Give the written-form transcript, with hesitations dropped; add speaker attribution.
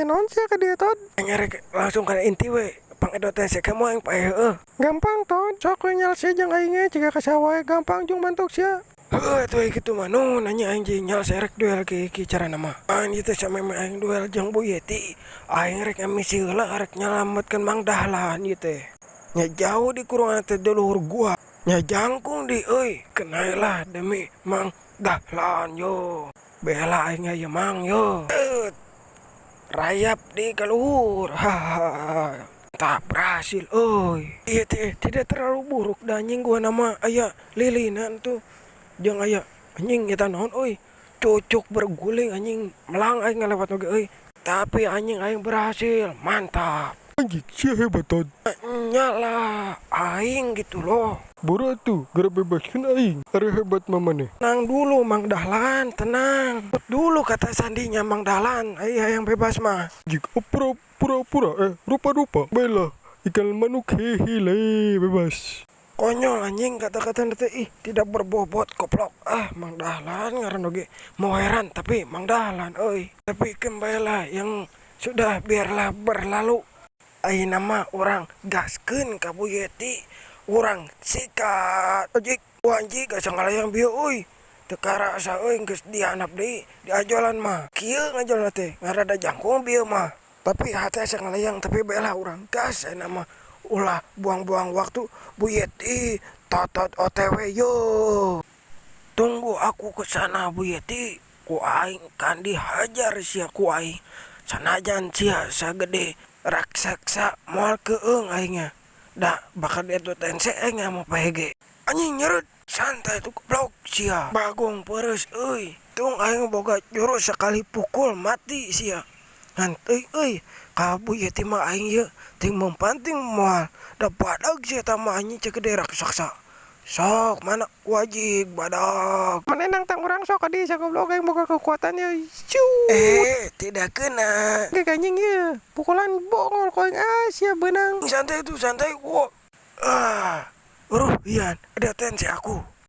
Speaker 1: Aya naon sia ka dieu, Tod?
Speaker 2: Aing rek langsung kana inti we. Pang-edot teh kamu aing paeh heueuh.
Speaker 1: Gampang, Tod. Sok we nyalse jeung aing ge jiga ka saha wae gampang jung mantuk sia.
Speaker 2: Heueuh atuh kitu mah nu nanya aing jeung nyalse rek duel kieu kieu carana mah. Aing ieu teh sameme aing duel jeung Bu Yeti. Aing rek misi heula rek nyalametkeun Mang Dahlan ieu teh. Nya jauh di kurungan teh di luhur gua. Nya jangkung di euy. Keun lah demi Mang Dahlan yo. Bela aing ieu Mang yo. Rayap di kaluhur. Hahaha. Tak berhasil euy. Ieu teh tidak terlalu buruk da anjing gua nama aya lilinan tuh. Jeung aya anjing eta naon euy. Cucuk berguling anjing melang aing ngalewat oge euy. Tapi anjing aing berhasil. Mantap.
Speaker 1: Anjing sia hebat, Tod.
Speaker 2: Nyala aing gitu loh.
Speaker 1: Boro atuh geura bebaskeun aing. Ari hebat mah maneh.
Speaker 2: Tenang dulu Mang Dahlan, tenang. Dulu kata sandinya Mang Dahlan, ai hayang bebas mah.
Speaker 1: Anjing pura pura rupa-rupa. Baiklah, ikan manuk hehile bebas.
Speaker 2: Konyol anjing kata-kata teh ih tidak berbobot koplok. Ah Mang Dahlan ngaran oge mau heran tapi Mang Dahlan euy. Tapi kembalilah yang sudah biarlah berlalu. Ayeuna mah urang gaskeun ka Bu Yeti. Urang sikat ojek. Wah anjing asa ngalayang bieu euy. Teu karasa euy geus dihandap deui diajolan mah. Kieu ngajolna teh ngarada jangkung bieu mah. Tapi hate asa ngalayang tapi bae lah urang gas ayeuna mah. Ulah buang-buang waktu Bu Yeti totot OTW yo. Tunggu aku ke sana Bu Yeti. Ku aing kan dihajar sia ku aing. Sanajan sia sagede raksasa moal keung aingnya. Da bakal diedot tense aing mah PG. Anjing nyerut santai tuh goblok sia. Bagong peres euy. Tung aing boga jurus sekali pukul mati sia. Ngan euy euy ka Bu Yeti mah aing ieu ting mempanting moal da badag sia eta mah anjing cek gede raksasa. Sok mana wajib badag.
Speaker 1: Maneh nangtang urang sok ka dieu sia goblok aing boga kekuatan ieu. Ciut.
Speaker 2: Tidak kena.
Speaker 1: Ge anjing ieu. Pukulan bongol ku aing ah sia beunang.
Speaker 2: Santai tuh santai. Wah. Ah. Ruh, Ian, ada tensi aku.